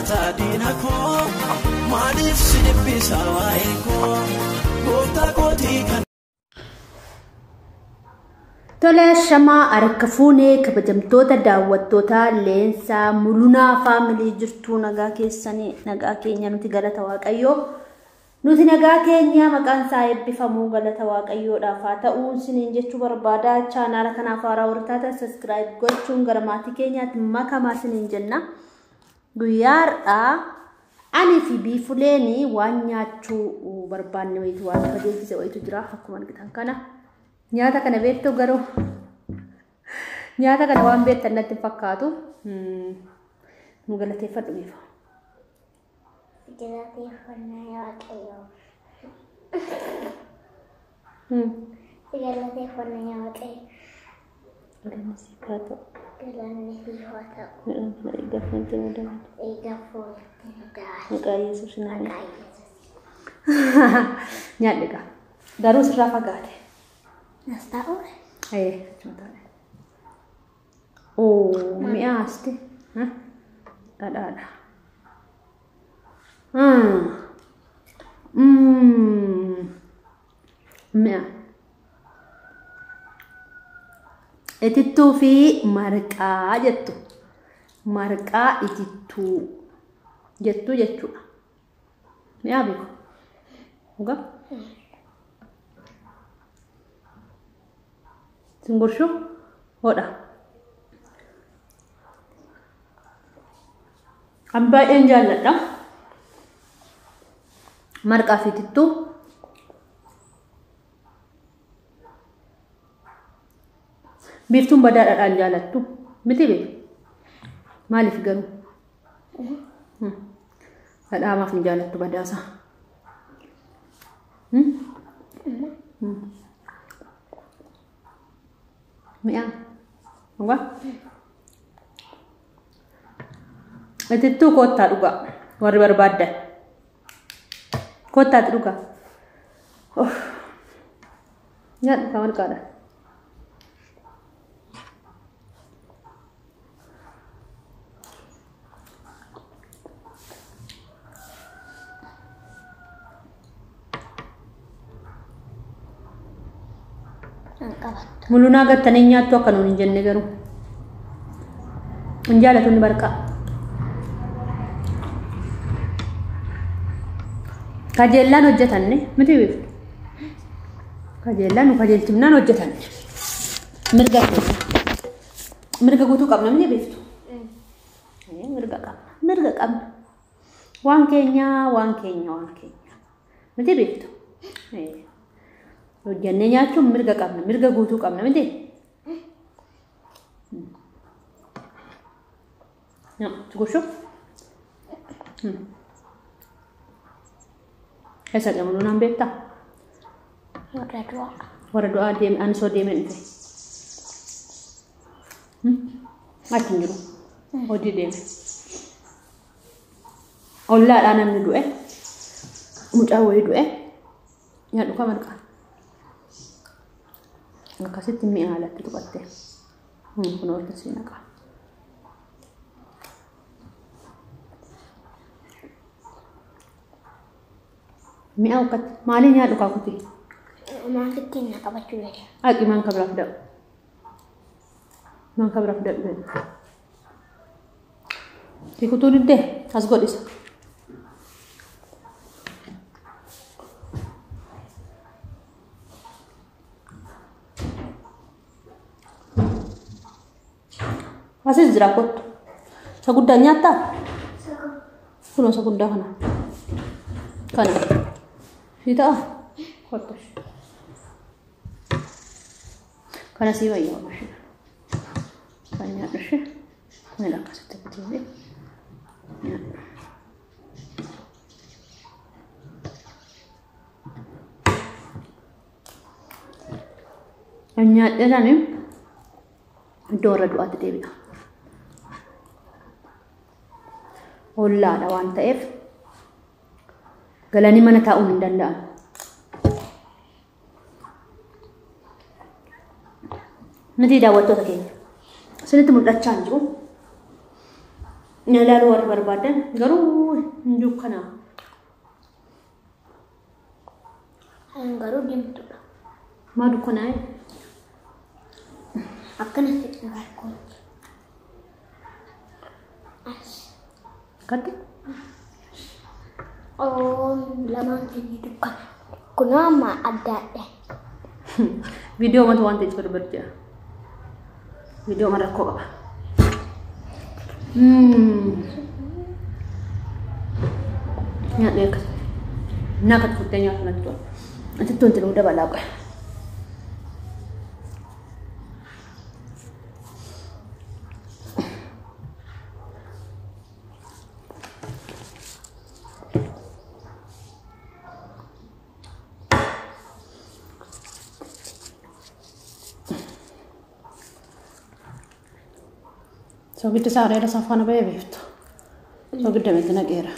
sodaata diina koo maaliif si dhiphisa waa'ee koo gooftaa kootii kan. Tole shamaa harka fuunee kabajamtoota daawwattoota Leensaa Mulunaa Faamilii jirtuu nagaa keessanii nagaa keenya nuti galata Waaqayyoo. Nuti nagaa keenya maqaan isaa eebbifamuu galata Waaqayyoodhaaf haa ta'u isiniin jechuu barbaada. Chaanaala kanaaf haaraa warri taatan subscribe gochuun gara maatii keenyaatti makamaa isiniin jenna. Guyyaa har'aa ani fi Biifuleen waan nyaachuu barbaanne wayitu waan kajeelchise wayitu jira akkuma argitan kana. Nyaata kana beektu garuu nyaata kana waan beektan natti hin fakkaatu. Nu galateeffadhu Biifa. Galateeffannaa Waaqayyoo. Galateeffannaa Waaqayyoo. Galanni siif haa ta'u. Galanni siif haa ta'u. Midhaan kana eeggaaf wanti nu dabalu. Eeggaaf wanti nu dabalu. Maqaa Yesuus naan. Maqaa Yesuus. Nyaadhu egaa. Garuu sirraa fagaate. As taa'u? Ee, achuma taa'e. Oo, mi'aasti. Dhadhaadha. Mi'a. Itittuu fi marqaa jettu. Marqaa itittuu jettu jechuudha. Mi'aa beeku. Dhugaa? Singurshuu hodha. An baay'een jaalladha. Marqaa fi itittuu. Biiftuun badaa dhadhaan jaalattu. Miti beeku. Maaliif garuu? Dhadhaa maaf hin jaalattu badaasa? Mi'aa. Dhugaa? Itittuu koottaa dhugaa. Warri barbaaddan. Koottaati dhugaa. Nyaadhu kaa marqaadha. Mulunaa gattanii nyaattu akka nuun hin jenne garuu. Hin jaalatu inni marqaa. Kajeellaan hojjetanne miti beektu. Kajeellaan nu kajeelchifnaan hojjetanne. Mirga keenya. Mirga guutuu qabna miti beektu. Mirga qabna. Mirga qabna. Waan keenya waan keenya waan keenya. Miti beektu. Hojjannee nyaachuun mirga qabna. Mirga guutuu qabna miti. Tukushuu. Eessa deemu naan beektaa? Warra du'aa. Warra du'aa deeme ani soo deemee dhufe. Achi hin jiru. Hojii deeme. Ollaadhaa namni du'e. Mucaa wayii du'e. Nyaadhu ka marqaa. Akkasitti mi'a alatti tuqatte. Kun walitti sii naqaa. Mi'a ukkatti maalii nyaadhu kaakuti? Maalitti na qabachuu jedhe. Aqi maan kabira fidadhu. Maan kabira fidadhu jedhe. Sikutuu diddee as godhisa. Asis jira kottu. Isa guddaa nyaattaa? Kunoo isa guddaa kana. Kana. Sii ta'a? Kottu. Kana sii wayyaa oolchu. Kan nyaadhu ishee. Kun akkasitti kutee nyaadhu. Nyaadhee sanii iddoo warra du'aatti deebi'a. Ollaadha waan ta'eef galanii mana taa'uun hin danda'amu. Miti daawwattoota keenya. Isinitti mul'achaa hin jiru. Ilaaluu warri barbaadan garuu hin dukkanaa. Garuu diimtuudha. Maa dukkanaa'e? Akkanatti dhagarkooti. As. Akkatti? Oo lamaan keenya dukkana. Kunoo amma adda adda. Viidiyoo matu waan ta'eef barbaadu jira. Viidiyoo mana rakkoo qaba. Nyaadhu akkas. Naa akkatti futtee nyaatu natti tola. Asitti wanti nuu dabalaa qoe. Soogiddi isaa areeda isaa faana ba'ee beektu. Soogidda miti naqeera.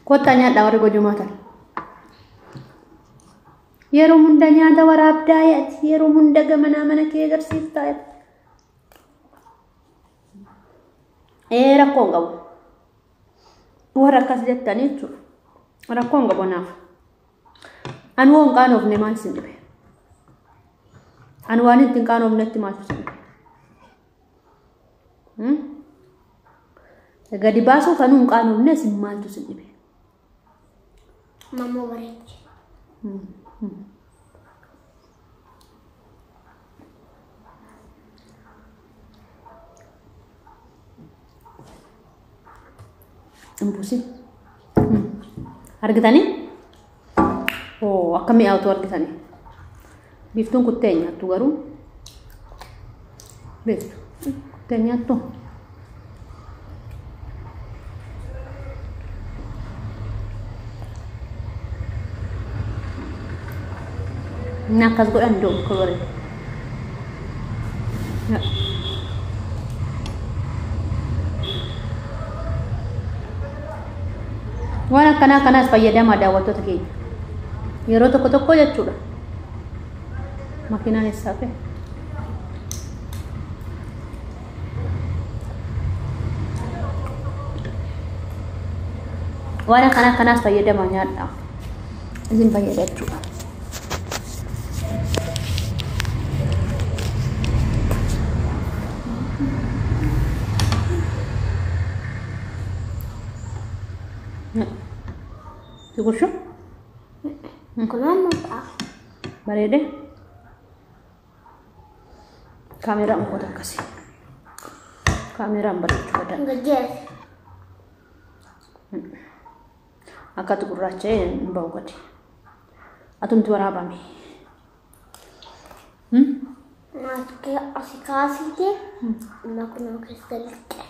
Kottaa nyaadhaa warri gojumaa tan. Yeroo hunda nyaata waraabdaa yaati. Yeroo hunda gamanaa mana kee agarsiiftaa yaati. Ee rakkoo hin qabu. Warra akkas jettanii jechuudha. Rakkoo hin qabu naaf. Ani hoo hin qaanofne maal isin dhibe? Ani waan itti hin qaanofnetti maaltu isin dhibe? Gadi baasuuf anuu hin qaanofne isin maaltu isin dhibe? Mammoo bareechi. Hin buusin. Argitanii? Oo akka mi'aawtu argitanii. Biiftuun kuttee hin nyaattu garuu. Beektu. Kuttee hin nyaattu. Inni akkas godhan iddoo akka bareedu. Waan akkanaa akkanaas fayyadamaa daawwattoota keenya. Yeroo tokko tokko jechuudha. Makiinaan eessaa fe'e? Waan akkanaa akkanaas fayyadamaa nyaadhaa. Isin fayyada jechuudha. Tukushu? Kunoo amma ta'a. Bareede? Kaameraan uffata akkasii. Kaameraan bareechuu badan. Gajjees. Akkatti gurraacha'ee hin bahu gadi. Atumti waraabame. Asi kaasite amma kunoo keessa lixxe.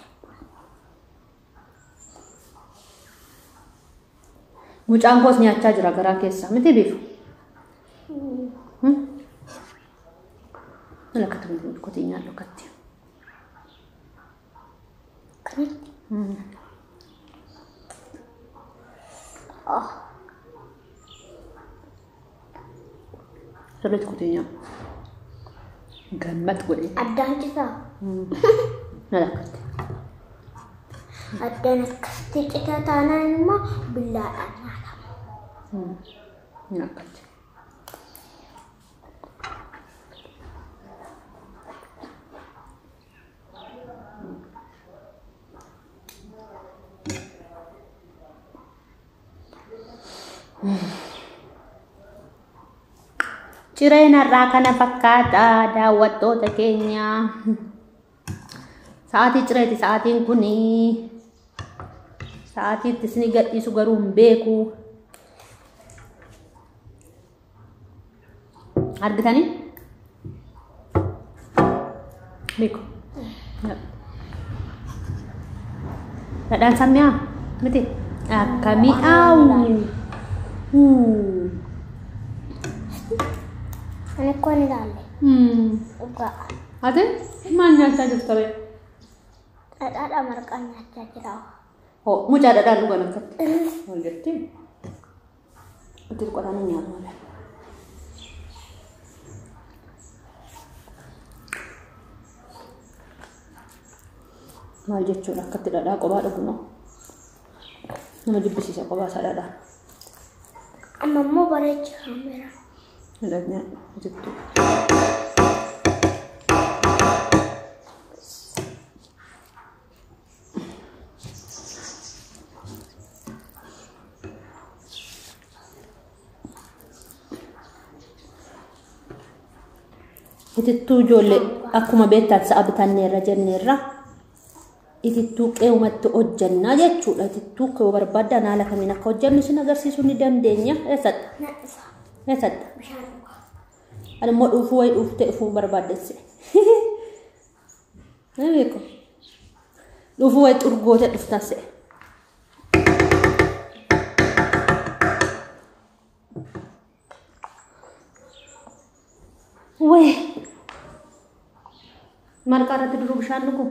Mucaan koos nyaachaa jira garaa keessa. Miti biifu? Lakkatti kotii nyaadhu akkatti. Kanatti. Oh. Sirriitti kotii nyaadhu. Gammad godhee. Addaan citaa. Lakkatti. Addaan akkasitti citaa taanaan immoo billaadhaan nyaatama. Lakkatti. Cireen har'aa kana fakkaata daawwattoota keenya. Sa'aatii cireeti sa'aatiin kuni. Sa'aatii itti isin gadhiisu garuu hin beeku. Argitanii? Beeku. Dhadhaan isaa mi'aa miti? Akka mi'aawu. Ani koo hin ilaalle. Dhugaa. Ati maal nyaachaa jirta bee? Dhadhaadha marqaa nyaachaa jira. Hoo mucaa dhadhaan dhugan akkatti. Maal jettee? Itti qotaan nyaatu malee. Maal jechuudha akkatti dhadhaa qophaa dhugu noo? Nama jibbisiisa qophaa isaa dhadhaa. Amma immoo bareecha kaameraa. Dhadhaa jettu. Itittuu ijoollee akkuma beektan sa'a bitanneerra jenneerra itittuu qe'umatti hojjannaa jechuudha. Itittuu qe'uu barbaaddan haala kamiin akka hojjannu isin agarsiisuu ni dandeenya. Eessadha? Na dhufa. Eessadha? Bishaan dhuga. Ani immoo dhuufuu wayii dhuuftee dhufuu barbaadesse. Ni beeku. Dhuufuu wayii xurgootee dhuftan se'e. Wayii. Marqaa irratti duruu bishaan dhugu?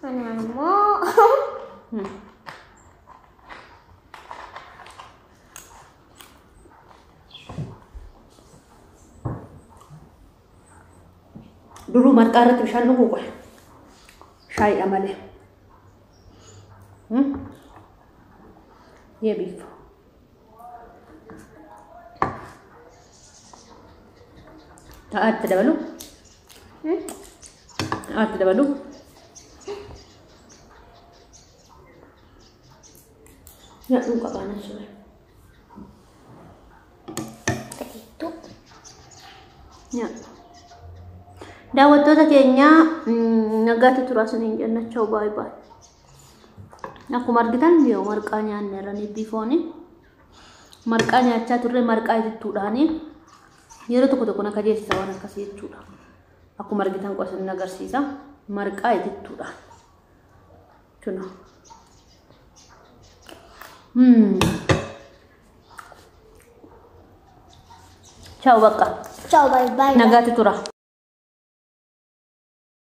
Ana immoo Duruu marqaa irratti bishaan dhuguu qofa. Shaayiidha malee. Yebiif. Ta'aa itti dabalu. Ta'aa itti dabalu. Nyaadhuu qabaanan sure. Itittuu. Nyaadhu. Daawwattoota keenya nagaatti turaa isiniin jennachuu baay'ee baay'ee. Akkuma argitan yoo marqaa nyaanneerra ni bifooni. Marqaa nyaachaa turre marqaa itittuudhaani yeroo tokko tokko na kajeessisa waan akkasii jechuudha. Akkuma argitan qosa agarsiisa. Marqaa itittuudhaan. Tuna. Ciao bakka. Ciao bye bye. Nagaatti tura.